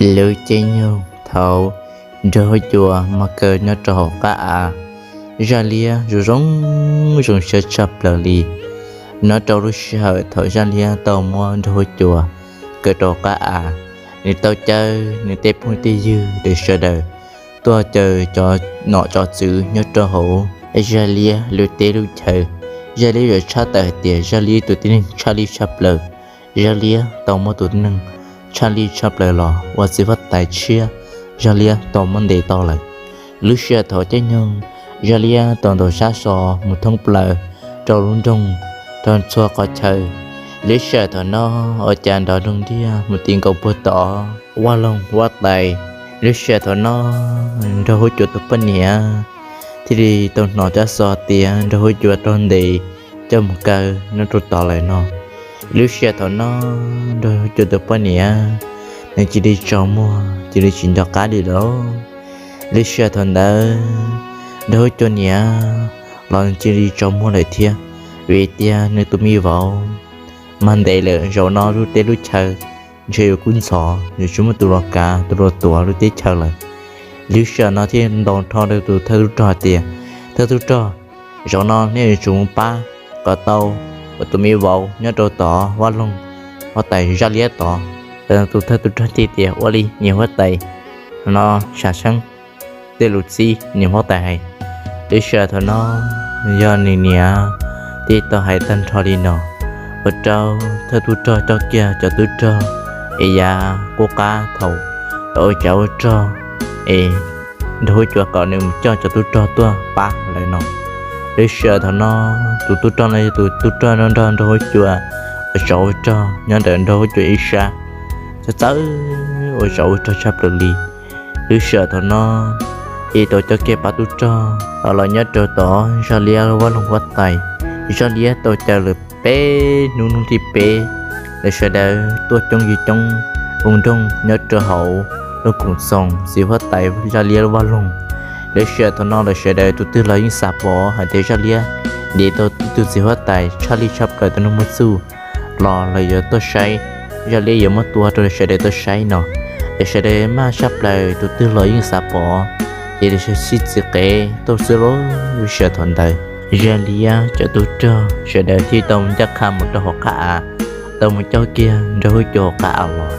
Lub caij nyoog thaum Nraug Huab Cua mus kaw nyob rau hauv qab av, Zaj Liab zoo zoo zoo siab tshaj plaws li. Nyob rau lub sij hawm thaum Zaj Liab tau muab Nraug Huab Cua kaw rau qab av, nws tau caw nws tej phooj tej ywg sawv daws tuaj caw cov nom cov tswv nyob rau hauv Zaj Liab lub teb lub chaw. Zaj Liab yuav tshaj tawm hais tias Zaj Liab tus tib neeg tshaj lij tshaj plaws. Zaj Liab tau muab tus tib neeg tshaj lij tshaj plaws los ua txiv huab tais tshiab, Zaj Liab tau muab ntes tau lawm. Lub sij hawm thaum caij nyoog, Zaj Liab tau ntaus sab so mus thoob plaws rau lub nroog, rau txhua qhov chaw. Lub sij hawm thaum no, ua cas nrov nroog ntiag mus ti nkaus puag tom Vaj Loog huab tais. Lub sij hawm thaum no, Nraug Huab Cua tus poj niam thiaj li tau hnov tsab xov tias Nraug Huab Cua raug ntes coj mus kaw nyob rau tod lawm no. Lub sij hawm thaum no, Nraug Huab Cua tus poj niam nws cia li tsaus muag, cia li tsis nco qab li lawm. Lub sij hawm thaum ntawd, Nraug Huab Cua niam los nws cia li tsaus muag lawm thiab, vim tias nws tus me vauv mas ntes lawm. Zaum no lub teb lub chaw ntshe yuav kub ntxhov, yuav tsis muaj tus los kav tus los tuav lub teb chaws lawm. Lub sij hawm no thiaj ntaus nrho rau tus thawj tub rog hais tias, Thawj tub rog, zaum no nej yuav tsum mus pab kom tau tus me vauv nyob rau tod Vaj Loog huab tais Zaj Liab tod. Tus thawj tub rog thiaj tias, Ua li niam huab tais, no sam seeb tej lus txib niam huab tais hais. Lub sij hawm thaum no yog nws niam thiaj tau hais tag nrho li no. Ua rau thawj tub rog coj kiag cov tub rog es yav qub qab thaum ua tsav ua rog es Nraug Huab Cua kom nws mus coj cov tub rog tuaj pab lawm no. Lub sij hawm thaum no, tus tub rog no yog tus tub rog nrog Nraug Huab Cua ua tsov ua rog nyob ntawm Nraug Huab Cua ib sab, txawj txawj ua tsov ua rog tshaj plaws li. Lub sij hawm thaum no, thiaj tau coj kiag pab tub rog los nyob rau tom Zaj Liab Vaj Loog huab tais. Zaj Liab tau caw lawv peb hnub, hnub thib peb, lawv sawv daws tuaj coob yig coob ua nrooj nyob rau hauv lub koom txoos txiv huab tais Zaj Liab Vaj Loog. Lub sij hawm thaum no lawv sawv daws tus twg los yeej xav pom hais tias Zaj Liab ntes tau ib tug txiv huab tais tshaj lij tshaj plaws tau nug muaj txuj los lawv yuav tuaj saib, Zaj Liab yuav muab tua rau lawv sawv daws tuaj saib no. Lawv sawv daws maj tshaj plaws, tus twg los yeej xav pom, ces lawv sib txiv qev tuaj xwb lauj. Lub sij hawm thaum ntawd, Zaj Liab cov tub rog sawv daws thiaj tau ncaj qha mus rau hauv qab av, tau mus coj kiag Nraug Huab Cua hauv qab av los.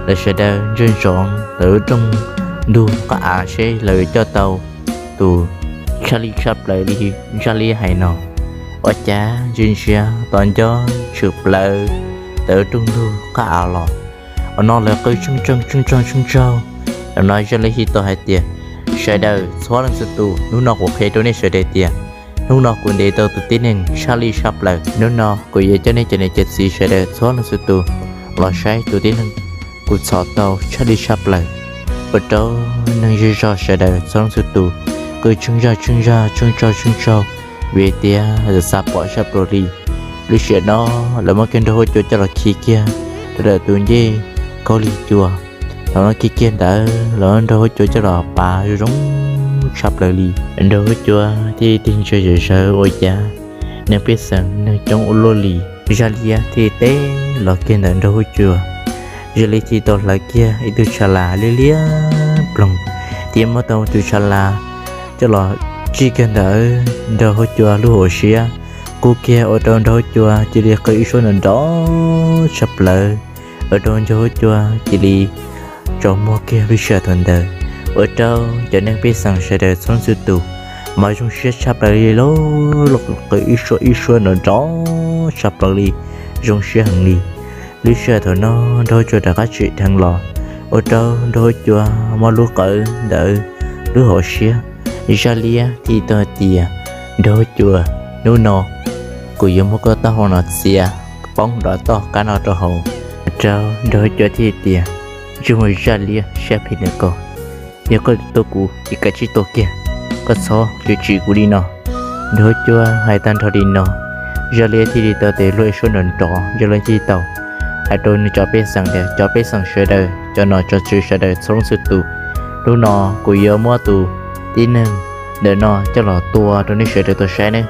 Lawv sawv daws ntsia ntsoov lawv lub rooj ntug qab av seb lawv yuav coj tau tus tshaj lij tshaj plaws li Zaj Liab hais no. Ua cas ntsia ntsia tom ncauj tshwm plaws ntawm lub rooj ntug qab av los, ua no lawv qw tsheej tsaug tsheej tsaug tsheej tsaug. Thaum no Zaj Liab thiaj tau hais tias, Sawv daws txhua leej txhua tus, hnub no kuv qhia rau nej sawv daws tias hnub no kuv ntes tau tus tib neeg tshaj lij tshaj plaws. Hnub no kuv yuav coj nej cov niam cov txiv sawv daws txhua leej txhua tus los saib tus tib neeg kuv txhom tau tshaj lij tshaj plaws. Ua rau neeg zej zog sawv daws txhua leej txhua tus qw tsheej zaj tsheej zaj tsheej tsaug tsheej tsaug, vim tias lawv xav pom tshaj plaws li. Lub sij hawm no, lawv muab kiag Nraug Huab Cua coj los khi kiag rau ntawm tus ncej khaub lig cua. Thaum no khi kiag ntawd los Nraug Huab Cua coj los pav zoo zoo tshaj plaws li. Nraug Huab Cua thiaj tig ntsia zom zaws ua cas neeg pej xeem neeg coob ua luaj li. Zaj Liab thiaj teb los kiag ntawm Nraug Huab Cua. Zaj Liab thiaj tau hlawv kiag ib tug tsha las liab liab ploog, thiab muab tau tus tsha las coj los tsij kiag ntawm Nraug Huab Cua lub hauv siab, kub kiag ua rau Nraug Huab Cua cia li qw ib suab nrov nrov tshaj plaws, ua rau Nraug Huab Cua cia li tsaus muag kiag lub sij hawm thaum ntawd. Ua rau cov neeg pej xeem sawv daws txhua leej txhua tus mas zoo siab tshaj plaws li lauj, qw ib suab ib suab nrov nrov tshaj plaws li, zoo siab heev li. Lub sij hawm thaum no Nraug Huab Cua rov qab tsim dheev los, ua rau Nraug Huab Cua muab lub qawv ntawm lub hauv siab. Zaj Liab thiaj tau hais tias, Nraug Huab Cua, hnub no kuv yuav muab koj taub hau no txiav poob rau toj kab no rau hauv. Ua rau Nraug Huab Cua thiaj tias, Ntsej muag Zaj Liab siab phem li ko, yog koj tua kuv ces kav tsij tua kiag, koj txhob tsim kuv li no. Nraug Huab Cua hais tag nrho li no, Zaj Liab thiaj li tau tes luag ib suab nrov nrov, Zaj Liab thiaj tau hais rau nws cov pej xeem tias, Cov pej xeem sawv daws, cov nom cov tswv sawv daws txhua leej txhua tus, hnub no kuv yuav muab tus tib neeg ntawm no coj los tua rau nej sawv daws tau saib ne.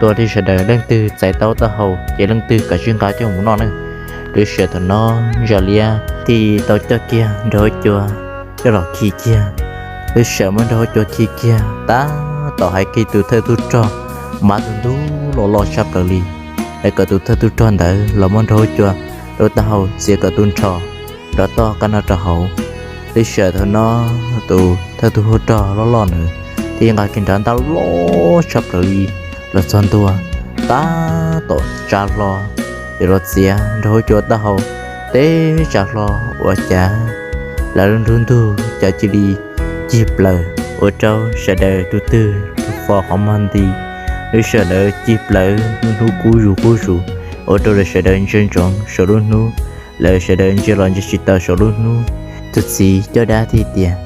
Tua nej sawv daws, leej twg txais tau taub hau ces leej twg kav tsij nqa coj mus noj ne. Lub sij hawm thaum no Zaj Liab thiaj tau coj kiag Nraug Huab Cua coj los khi kiag. Lub sij hawm muab Nraug Huab Cua khi kiag tab tom hais kiag tus thawj tub rog mab tus ntub loj loj tshaj plaws li, es kom tus thawj tub rog ntawd los muab Nraug Huab Cua rau taub hau txiav kom tu nrho rov toj qab no rau hauv. Lub sij hawm thaum no tus thawj tub rog loj loj ntawd thiaj nqa kiag nrad ntaj loj tshaj plaws li los txog ntua, tab tom tsa hlo yuav los txiav Nraug Huab Cua taub hau, teb tsa hlo ua cas lawv lub nruab ntug cas cia li cig plaws ua rau sawv daws tus twg tus fo qhov muag nti. Lub sij hawm lawv cig plaws hnub kub zus kub zus ua rau lawv sawv daws ntsia ntsoov saum lub hnub, lawv sawv daws ntsia los ntsia tsis tau saum lub hnub. Tus txiv coj dab thiaj tias,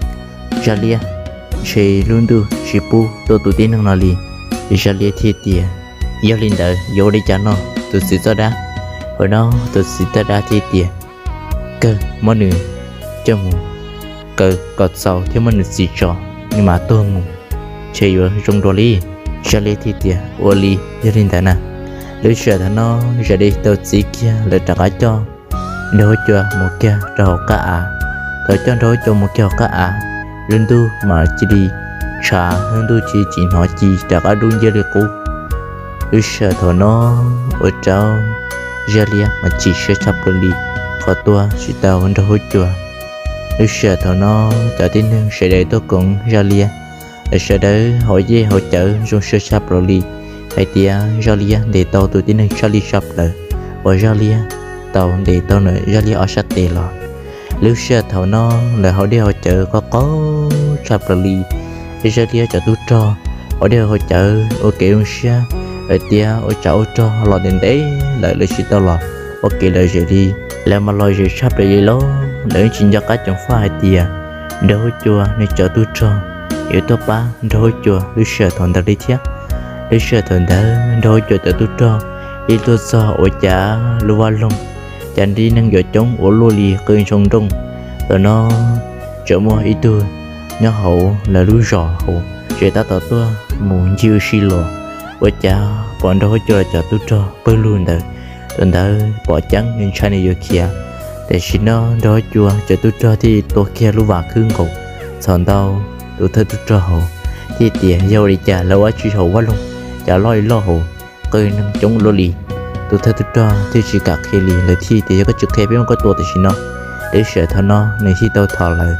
Zaj Liab, ntshe lub ntuj tsis pub tuaj tus tib neeg no li. Zaj Liab thiaj tias, Yog li ntawd yuav ua li cas no tus txiv txoj dab? Thaum no tus txiv txoj dab thiaj tias, Kawg, muab nws coj mus kaw kom txaus thiab muab nws txhij tso, nws mam tuag mus, ntshe yuav zoo dua li. Zaj Liab thiaj tias, Ua li, yog li ntawd na. Lub sij hawm thaum no Zaj Liab tau txiav kiag lawv rov qab coj Nraug Huab Cua mus kiag rau hauv qab av. Thaum coj Nraug Huab Cua mus kiag hauv qab av, lub ntuj mam cia li tshav, lub ntuj cia li tsis hnov ci, rov qab dub nciab li qub. Lub sij hawm thaum no ua rau Zaj Liab mas chim siab tshaj plaws li qhov tua tsis tau Nraug Huab Cua. Lub sij hawm thaum no cov tib neeg sawv daws tuaj koom Zaj Liab, lawv sawv daws haus yeej haus cawv zoo siab tshaj plaws li hais tias Zaj Liab ntes tau tus tib neeg tshaj li tshaj plaws uas Zaj Liab tau ntes tau ntawm Zaj Liab ob sab tes los. Lub sij hawm thaum no lawv haus dej haus cawv qaug qaug tshaj plaws li. Zaj Liab cov tub rog haus dej haus cawv ua kev zoo siab hais tias ua tsov ua rog los ntev ntev lawm lawv tsis tau los ua kev lom zem li. Lawv mas lom zem tshaj plaws li lauj, lawv yeej tsis nco qab ceev faj hais tias Nraug Huab Cua nws cov tub rog yuav tuaj pab Nraug Huab Cua lub sij hawm thaum ntawd li thiab. Lub sij hawm thaum ntawd Nraug Huab Cua cov tub rog ib tuaj txog ua cas lub vaj loog cas tib neeg yuav coob ua luaj li qw ntshoo nrooj. Thaum no tseem muaj ib tug nyob hauv lawv lub zos hauv tseem tab tom tuaj mus ncig ua si los, ua cas pom Nraug Huab Cua cov tub rog pawg lug ntawd. Thaum ntawd pom ceeb nws ntshai nws yuav khiav, tiam sis no Nraug Huab Cua cov tub rog thiaj tua kiag lub vas khwb nkaus txhom ntau tus thawj tub rog hauv, thiaj tias, Yog ua li cas lawv ua tsi hauv vaj loog cas loj li loj hauv, qw neeg coob luaj li? Tus thawj tub rog thiaj tsis kam qhia li, lawv thiaj tias, Yog koj tsis qhia peb muab koj tua tam sim no. Lub sij hawm thaum no nws thiaj tau thov lawv,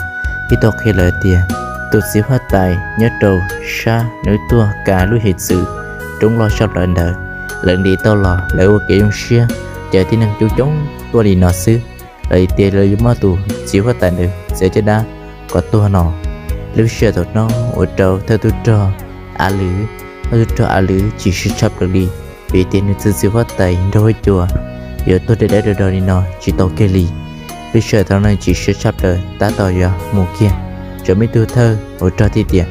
thiaj tau qhia lawv tias, Tus txiv huab tais nyob rau sab nws tuaj kav lub hiav txwv roob loj sab plawv ntawd, lawv ntes tau los lawv ua kev zoo siab, ces tib neeg coob coob tuaj li no xwb. Lawv tias lawv yuav muab tus txiv huab tais ntawd txiav caj dab kom tuag no. Lub sij hawm thaum no ua rau thawj tub rog Av Lwm, thawj tub rog Av Lwm chim siab tshaj plaws li, vim tias nws tus txiv huab tais Nraug Huab Cua yuav tuag dawb dawb do do li no tsis tau kiag li. Lub sij hawm thaum no chim siab tshaj plaws tab tom yuav mus kiag, tseem muaj ib tug thawj tub rog thiaj tias,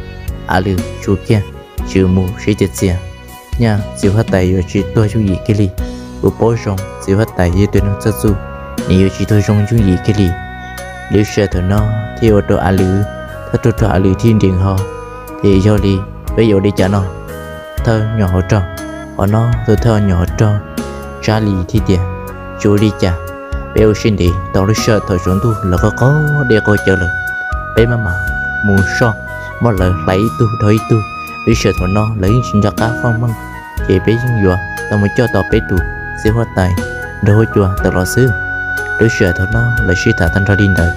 Av Lwm, tsum kiag, tsum mus sib txiav txiag, nyaj txiv huab tais yuav tsis tuag yooj yim kiag li. Kuv paub zoo txiv huab tais yog tus neeg txawj txuj, nws yuav tsis tuag zoo yooj yim kiag li. Lub sij hawm thaum no thiaj ua rau Av Lwm, thawj tub rog Av Lwm thiaj nres ho, ces yog li peb yuav ua li cas no? Thawj nyuam hauv rog, qhov no tus thawj nyuam hauv rog Tsab Lis thiaj tias, Tsis ua li cas, peb ua siab ntev tos lub sij hawm thaum tsaus ntuj lawv qaug qaug dej qaug cawv lawm, peb mam mam mus soj, muab lawv hlais ib tug dhau ib tug. Lub sij hawm thaum no lawv yeej tsis nco qab faj meej, ces peb yeej yuav tau mus coj tau peb tus txiv huab tais Nraug Huab Cua tawm los xwb. Lub sij hawm thaum no lawv sib tham tag nrho li ntawd,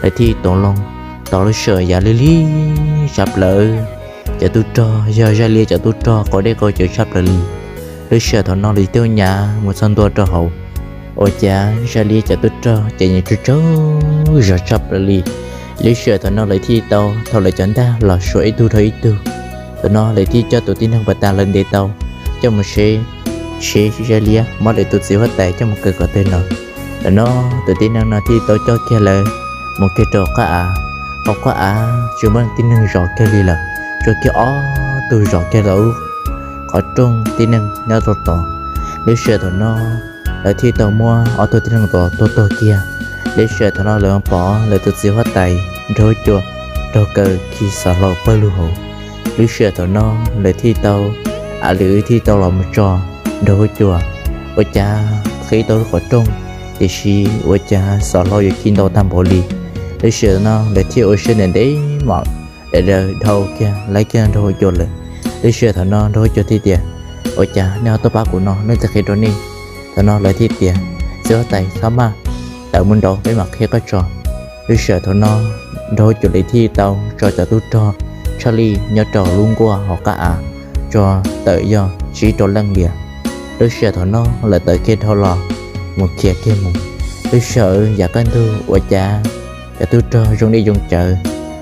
lawv thiaj tau loo tos lub sij hawm yav lig lig sab plawv. Cov tub rog yog Zaj Liab cov tub rog qaug dej qaug cawv tshaj plaws li. Lub sij hawm thaum no lawv thiaj nyav mus txog ntua rau hauv, ua cas Zaj Liab cov tub rog ces nyias tsaug tsaug zog tshaj plaws li. Lub sij hawm thaum no lawv thiaj tau thau lawv cov ntaj los suav ib tug dhau ib tug. Thaum no lawv thiaj coj tus tib neeg uas tas lawv ntes tau coj mus seb, seb Zaj Liab muab lawv tus txiv huab tais coj mus kaw kom tag no. Thaum no tus tib neeg no thiaj tau coj kiag lawv mus kiag rau qab av. Hauv qab av tsis muaj tib neeg zov kiag li lawm, tsuas kiag ob tug zov kiag lawv qhov rooj tib neeg nyob rau tod. Lub sij hawm thaum no lawv thiaj tau muab ob tug tib neeg tod tua tuag kiag. Lub sij hawm thaum no lawv pom lawv tus txiv huab tais Nraug Huab Cua raug kaw khi xav hlau pawg lug hauv. Lub sij hawm thaum no lawv thiaj tau, Av Lwm thiaj tau los mus tso Nraug Huab Cua, ua cas qhib tau lub qhov rooj, tiam sis ua cas xov hlau yuav ci ntau tag npaum li. Lub sij hawm no lawv thiaj ua siab ntev ntev mam li dhau kiag laib kiag Nraug Huab Cua lawm. Lub sij hawm thaum no Nraug Huab Cua thiaj tias, ua cas nej ho tuaj pab kuv no, leej twg qhia rau nej? Thaum no lawv thiaj tias, txiv huab tais txhob maj, tawm mus nraud peb mam qhia koj tso. Lub sij hawm thaum no Nraug Huab Cua lawv thiaj tau tso cov tub rog tshaj lij nyob rau lub nkuaj hauv qab av tso, tawm yog tsib rau leej tiag. Lub sij hawm thaum no lawv tawm kiag dhau los mus khiav kiag mus. Lub sij hawm yav kaj ntug ua cas cov tub rog zoo dej zoo cawv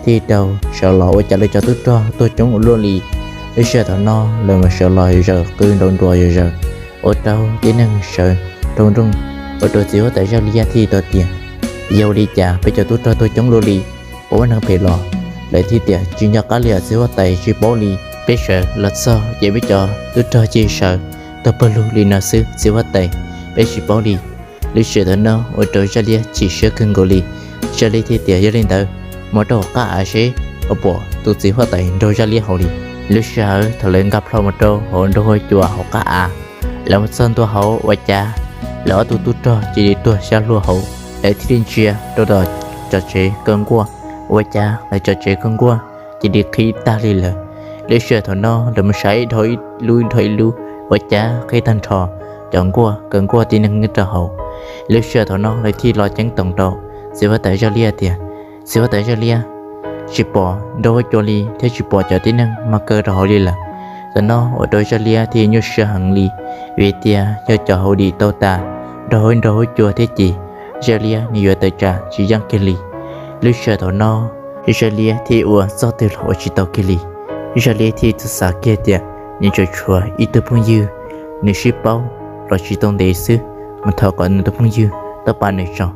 thiaj tau sawv los, ua cas lawv cov tub rog tuag coob ua luaj li. Lub sij hawm thaum no lawv mus sawv los zaws qw nrov nruas zaws zaws, ua rau tib neeg sawv rau nrooj, ua rau txiv huab tais Zaj Liab thiaj tau tias, yog ua li cas peb cov tub rog tuag coob luaj li, ua ub neeg phem los? Lawv thiaj tias, tsis nco qab li os txiv huab tais, tsis paub li. Peb sawv los txog ces peb cov tub rog cia li sawv tuag pawg lug li no xwb txiv huab tais, peb tsis paub li. Lub sij hawm thaum no ua rau Zaj Liab chim siab kawg nkaus li. Zaj Liab thiaj tias, yog li ntawd mus rau hauv qab av seb puas pom tus txiv huab tais nraug Zaj Liab hauv li. Lub sij hawm thaum lawv nkag plho mus rau hauv Nraug Huab Cua hauv qab av, lawv mus txog ntua hauv ua cas lawv ob tug tub rog cia li tuag xyab hlua hauv. Lawv thiaj li ntsia rau tom cov tsev kaw nkuaj, ua cas lawv cov tsev kaw nkuaj cia li qhib tag li lawm. Lub sij hawm thaum no lawv mus saib dhau ib lub dhau ib lub, ua cas qhib tag nrho cov nkuaj kaw nkuaj tib neeg nyob rau hauv. Lub sij hawm thaum no lawv thiaj los ceeb toom rau txiv huab tais Zaj Liab tias, txiv huab tais Zaj Liab, tsis pom Nraug Huab Cua li thiab tsis pom cov tib neeg mas kaw rau hauv li lawm. Thaum no ua rau Zaj Liab thiaj nyuaj siab heev li, vim tias yog cov hauv dim tau tas rau hauv Nraug Huab Cua thiab ces Zaj Liab nws yuav tawm tsam tsis yeej kiag li. Lub sij hawm thaum no Zaj Liab thiaj ua txoj twg los ua tsis tau kiag li. Zaj Liab thiaj txawm xav kiag tias nws tseem tshuav ib tug phooj ywg, nws sib paub los tsis tau ntev xwb, mus thov kom nws tus phooj ywg tuaj pab nws tso.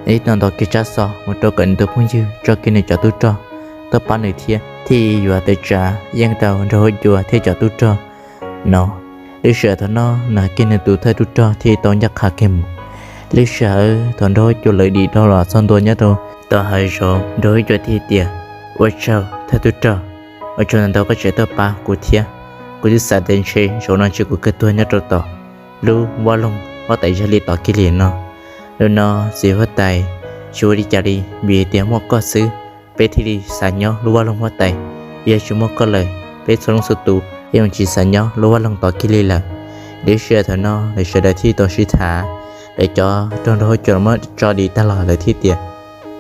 Nws thiaj tau ntaus kiag tsab xov mus rau kom nws tus phooj ywg tso kiag nws cov tub rog tuaj pab nws thiab, thiaj yuav tawm tsam yeej tau Nraug Huab Cua thiab cov tub rog no. Lub sij hawm thaum no nws kiag nws tus thawj tub rog thiaj tau ncaj qha kiag mus. Lub sij hawm thaum Nraug Huab Cua lawv dim dhau los txog ntua nyob rau tom hav zoov, Nraug Huab Cua thiaj tias, ua tsaug thawj tub rog, ua tsaug ntau ntau koj tseem tuaj pab kuv thiab. Kuv twb xav tias ntshe zaum no ntshe kuv kawg tuag nyob rau tom lub vaj loog huab tais Zaj Liab tod kiag li no. Hnub no txiv huab tais tsis ua li cas li, vim tias muaj koj xwb peb thiaj li xav nyob lub vaj loog huab tais. Yog tsis muaj koj lawm peb txhua leej txhua tus yeej tsis xav nyob lub vaj loog tod kiag li lawm. Lub sij hawm thaum no lawv sawv daws thiaj tau sib tham, lawv cov rog Nraug Huab Cua muab tso dim tag los lawv thiaj tias,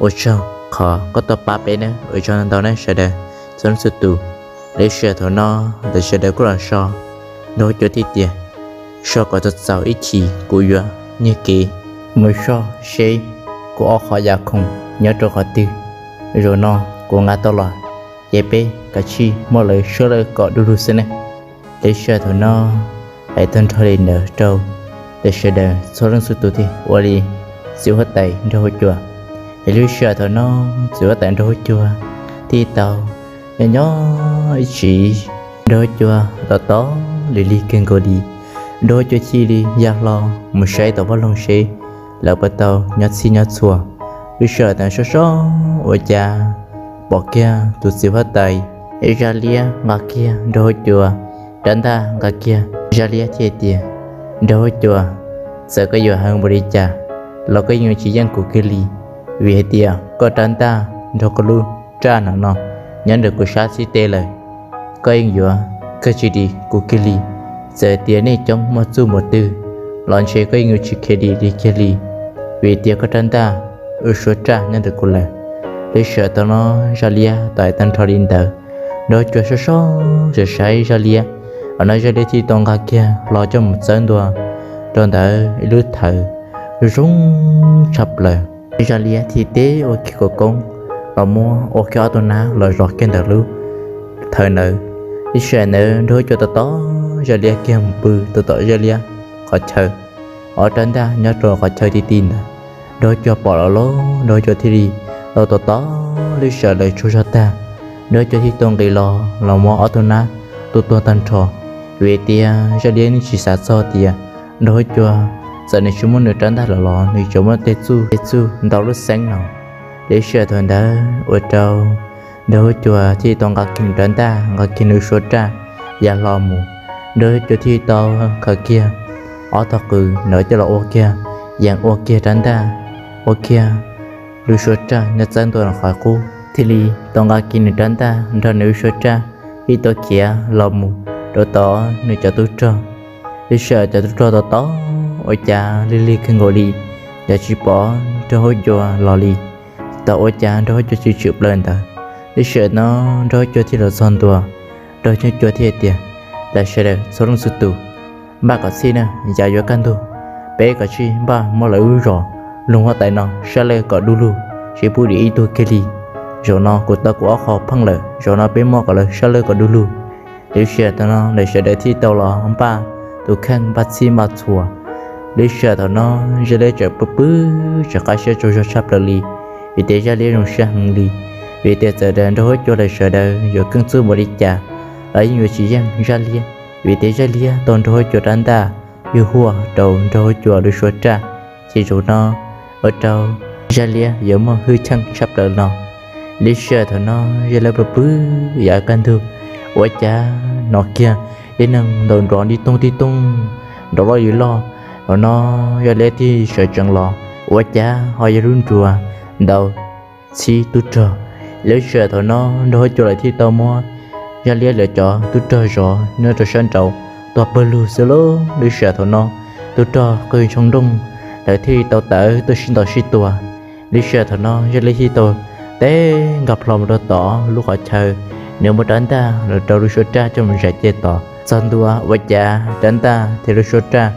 ua tsaug qhov koj tuaj pab peb nawb, ua tsaug ntau ntau nawb sawv daws txhua leej txhua tus. Lub sij hawm thaum no lawv sawv daws kuj los so, Nraug Huab Cua thiaj tias, so kom txaus txaus ib chim kuv yuav nyiag kev mus soj seb kuv ob qhov yam khoom nyob rau qhov twg. Zaum no kuv nqa tau los ces peb kav tsij muab lawv suab lawm kom du lug xwb ne. Lub sij hawm thaum no hais tag nrho li ntawd rau lawv sawv daws txhua leej txhua tus thiab ua li txiv huab tais Nraug Huab Cua. Es lub sij hawm thaum no txiv huab tais Nraug Huab Cua thiaj tau nyob nyob ib chim, Nraug Huab Cua tos tos lim lig kawg nkaus li. Nraug Huab Cua thiaj li ya hlo mus saib tom vaj loog seb lawv puas tau nyob txhij nyob txhua. Lub sij hawm thaum soj soj ua cas pom kiag tus txiv huab tais Zaj Liab nqa kiag Nraug Huab Cua rab ntaj, nqa kiag Zaj Liab thiaj tias, Nraug Huab Cua, txawm koj yuav heev npaum li cas los koj yeej yuav tsis yeej kuv kiag li, vim hais tias koj rab ntaj nrog koj lub raj no no nyob ntawm kuv sab xib teb lawm, koj yeej yuav kawg tsis dim kuv kiag li. Txawm tias nej coob muaj txuj mus twg los ntshe koj yeej yuav tsis khiav dim li kiag li, vim tias koj rab ntaj ua suab raj nyob ntawm kuv lawm. Lub sij hawm thaum no Zaj Liab tau hais tag nrho li ntawd, Nraug Huab Cua soj soj saib saib Zaj Liab. Thaum no Zaj Liab thiaj tau nqa kiag hlo coj mus txawb ntua rau ntawm ib lub thawv zoo zoo tshaj plaws. Zaj Liab thiaj teb ua kiag khawv koob los muab ua kiag ob tug nab los zov kiag ntawm lub thawv ntawd. Lub sij hawm ntawd Nraug Huab Cua tos tos Zaj Liab kiag mus pw rau tom Zaj Liab qhov chaw, ob rab ntaj nyob rau qhov chaw ti ti ntawd. Nraug Huab Cua pom los lauj, Nraug Huab Cua thiaj li tau tos tos lub sij hawm lawv tsaug zog tag, Nraug Huab Cua thiaj tau nqis los los muab ob tug nab tua tuag tag nrho. Vim tias Zaj Liab yeej tsis xav txog tias Nraug Huab Cua txawm nws tsis muab nws rab ntaj los los nws tseem muab tej txuj tej txuj ntau lub xeeb no. Lub sij hawm thaum ntawd ua rau Nraug Huab Cua thiaj tau nqa kiag nws rab ntaj, nqa kiag nws suab raj ya hlo mus. Nraug Huab Cua thiaj tau khaws kiag ob tog qws ntawd coj los ua kiag yeem ua kiag rab ntaj, ua kiag lub suab raj nyob txawb ntua qhov qub, thiaj li tau nqa kiag nws rab ntaj nrog nws lub suab raj, thiaj tau khiav los mus rau tom nws cov tub rog. Lub sij hawm cov tub rog tos tos ua cas lig lig kawg nkaus li, yeej tsis pom nraug huab cua los li. Tos ua cas nraug huab cua tsis tshwm plaws ntawd. Lub sij hawm no nraug huab cua thiaj los txog ntua, nraug huab cua thiaj tias, Lawv sawv daws txhua leej txhua tus, npaj kom txhij na, yav yuav kaj ntug, peb kom tsij npaj muab lawv lub zos loog huab tais no sab laj kom du lug, tsis pub dim ib tug kiag li. Zaum no kuv tau kuv ob qho pheej lawm, zaum no peb muab kom lawv sab laj kom du lug. Lub sij hawm thaum no lawv sawv daws thiaj tau los npaj tus kheej, npaj txhij npaj txhua. Lub sij hawm thaum no Zaj Liab tseem pw pw, tseem qab siab tsaug zog tshaj plaws li, vim tias Zaj Liab zoo siab heev li, vim tias txawm tias nraug huab cua lawv sawv daws yuav keeb txuj npaum li cas los yeej yuav tsis yeej Zaj Liab, vim tias Zaj Liab tau nraug huab cua rab ntaj yug huaj rau nraug huab cua lub suab raj, ces zaum no ua rau Zaj Liab yuav muaj hwj chim tshaj plaws no. Lub sij hawm thaum no Zaj Liab pw pw yav kaj ntug, ua cas hnov kiag ib neeg ntaus nrov tib toog tib toog, nrov loj li loj. Thaum no Zaj Liab thiaj sawv tsees los, ua cas ho yog lub nruas ntaus txhib tub rog. Lub sij hawm thaum no nraug huab cua lawv thiaj tau muab Zaj Liab lawv cov tub rog zov nyob rau sab nraud tuag pawg lug xwb lauj. Lub sij hawm thaum no tub rog qw ntshoo nrooj, lawv thiaj tau tawm tuaj sib ntaus sib tua. Lub sij hawm thaum no Zaj Liab thiaj tau teb nkag plho mus rau tom lub qhov chaw nws muab rab ntaj los rau lub suab raj coj mus zais cia tod. Txog ntua ua cas rab ntaj thiab lub suab raj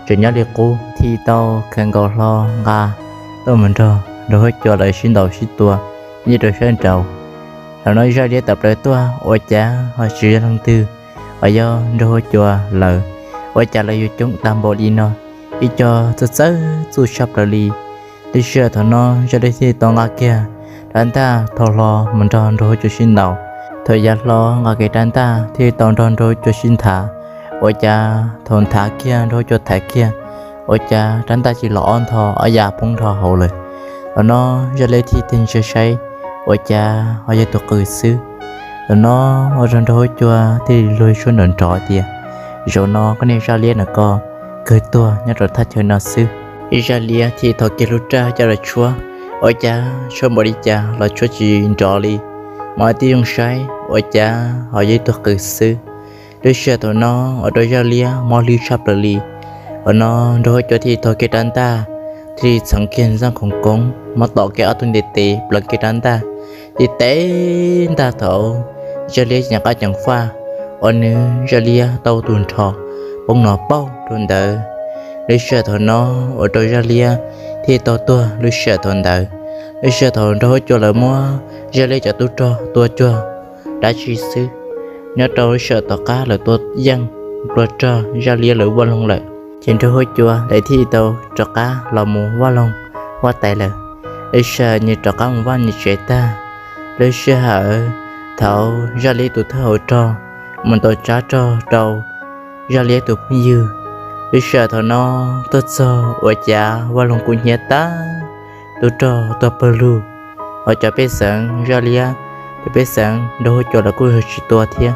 tseem nyob li qub, thiaj tau khaws nkaus hlo nqa tuaj mus nrog nraug huab cua lawv sib ntaus sib tua nyob rau sab nraud. Thaum no Zaj Liab tawm plaws tuaj ua cas ho tsis yog leej twg, ho yog nraug huab cua lawv. Ua cas lawv yuav coob tag npaum li no, ib co txawj txawj txuj tshaj plaws li. Lub sij hawm thaum no Zaj Liab thiaj tau nqa kiag rab ntaj thau hlo mus nrog nraug huab cua sib ntaus. Thaum yav hlo nqa kiag rab ntaj thiaj tau nrog nraug huab cua sib nthav. Ua cas thaum nthav kiag nraug huab cua thaiv kiag, ua cas rab ntaj tsis los ob ntho, ob yav poob nrho hauv lawm. Thaum no Zaj Liab thiaj tig ntsia saib, ua cas ho yog tus qws xwb. Thaum no ua rau nraug huab cua thiaj li luag suab nrov nrov tias, Zaum no koj niag Zaj Liab no koj kawg tuag nyob rau thaj chaw no xwb. Zaj Liab thiaj thau kiag lub raj coj los tshuab, ua cas tshuab npaum li cas los tshuab tsis nrov li. Mas tib zoo saib ua cas ho yog ib tug qws xwb. Lub sij hawm thaum no ua rau Zaj Liab mob hlwb tshaj plaws li. Thaum no nraug huab cua thiaj thau kiag rab ntaj, thiaj li txhoov kiag ntxaaj khoom koob, muab tom kiag ob tug ntiv tes pleev kiag rab ntaj, thiaj teb ntaj thaum Zaj Liab ceev qab ceev faj, ua rau Zaj Liab tau tus nrho poob no pauj rau ntawd. Lub sij hawm thaum no ua rau Zaj Liab thiaj tau tuag lub sij hawm thaum ntawd. Lub sij hawm thaum nraug huab cua lawv muab Zaj Liab cov tub rog tua cuag dab tsi xwb, nyob rau lub sij hawm tom qab lawv tua yeej nplua rog Zaj Liab lawv vaj loog lawm, ces nraug huab cua lawv thiaj tau rov qab los mus vaj loog huab tais lawm. Lub sij hawm nws rov qab mus vaj nws tsev tag, lub sij hawm thaum Zaj Liab tus thawj hauv rog mus ntaus tsab rog rau Zaj Liab tus phooj ywg, lub sij hawm thaum no tuaj txog ua cas vaj loog kuj hnyiab tag, tub rog tuag pawg lug, ho cov pej xeem Zaj Liab, cov pej xeem nraug huab cua lawv kuj tsis tua thiab.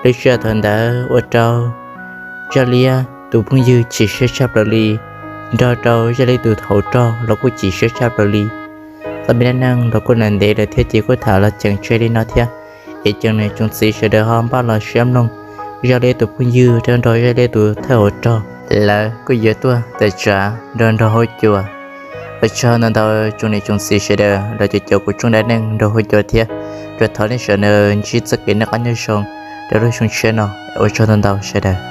Lub sij hawm thaum ntawd ua rau Zaj Liab tus phooj ywg chim siab tshaj plaws li, nrog rau Zaj Liab tus hauv rog los kuj chim siab tshaj plaws li. Txoj me dab neeg los kuj ntev lawm thiab ces kuj tham los cheem tseg li no thiab. Es tsoom niam tsoom txiv sawv daws ho npaj los siab mloog Zaj Liab tus phooj ywg thiab nrog Zaj Liab tus thawj hauv rog lawv kuj yuav tuaj tawm tsam nrog nraug huab cua. Ua tsaug ntau ntau tsoom niam tsoom txiv sawv daws los caum kuv tsoom dab neeg nraug huab cua thiab. Thov nej sawv daws ntsib txoj kev noj qab nyob zoo rau lub xyoo tshiab no. Ua tsaug ntau ntau sawv daws.